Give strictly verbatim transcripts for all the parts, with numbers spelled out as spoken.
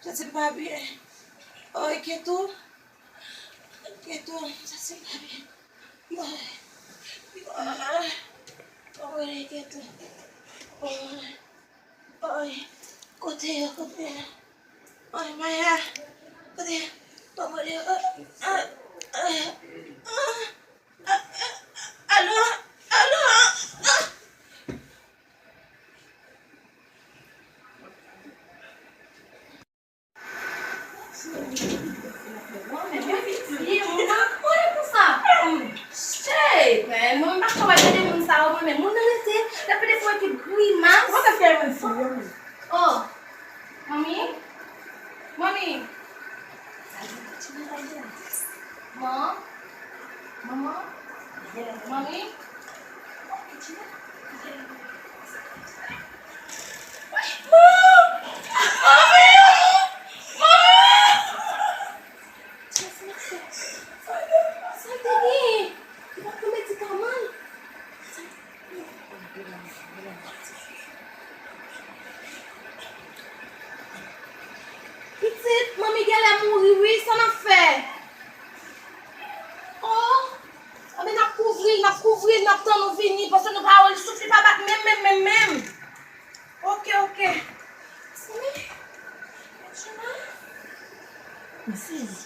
Santi m pa byen. Oy, Ketou. Ketou, m santi m pa byen. Oy. Oy. Oy, Ketou. Oy. Oy. Kote yo, kote yo? Oy, Maya. Kote yo? Oy, kote yo? Oy, oy, oy, oy. Alo, alo. Mwen menm, mwen vin kriye, mwen pa konnen konsa. Shey, men mwen pa ka wè jan de moun sa yo, mwen menm. Moun nan rete, l ap fè de fo ekip grimas. Mwen te fè moun sou yo, men. Oh, manmi? Manmi? Man? Manman? Manmi? Pitit, manmi genlè mouri wi, sa n ap fè? Oh! Anben, n ap kouvri l, n ap kouvri l, n ap tann ou vini, paske nou pa wè l, souf li pa bat menm, menm, menm, menm. Oke, oke. Mezanmi, Juna. Mezanmi.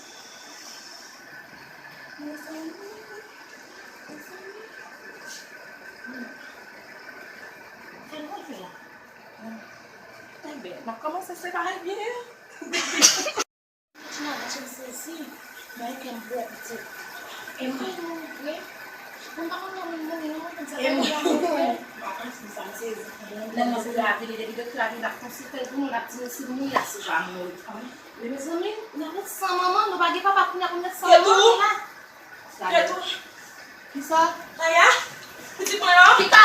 Mezanmi. Mezanmi. Fè nou fè la. Enben, n ap kòmanse separe byen. Tina, mwen sezi. Mwen kè m pou pitit. E mwen. Mwen pa konn lè moun mouri non, mwen konn sa. E mwen. Mwen pa konn si sa m sezi. Lè mwen sezi la vini, depi doktè a vin, l ap konsilte l pou nou, l ap di nou si nou mouri, a si nou pa mouri. Men mezanmi, n ap ret san manman, nou pa gen papa kounye a pou n ret san manman la. Ketou. Kisa? Aya, pitit mwen an. Kisa?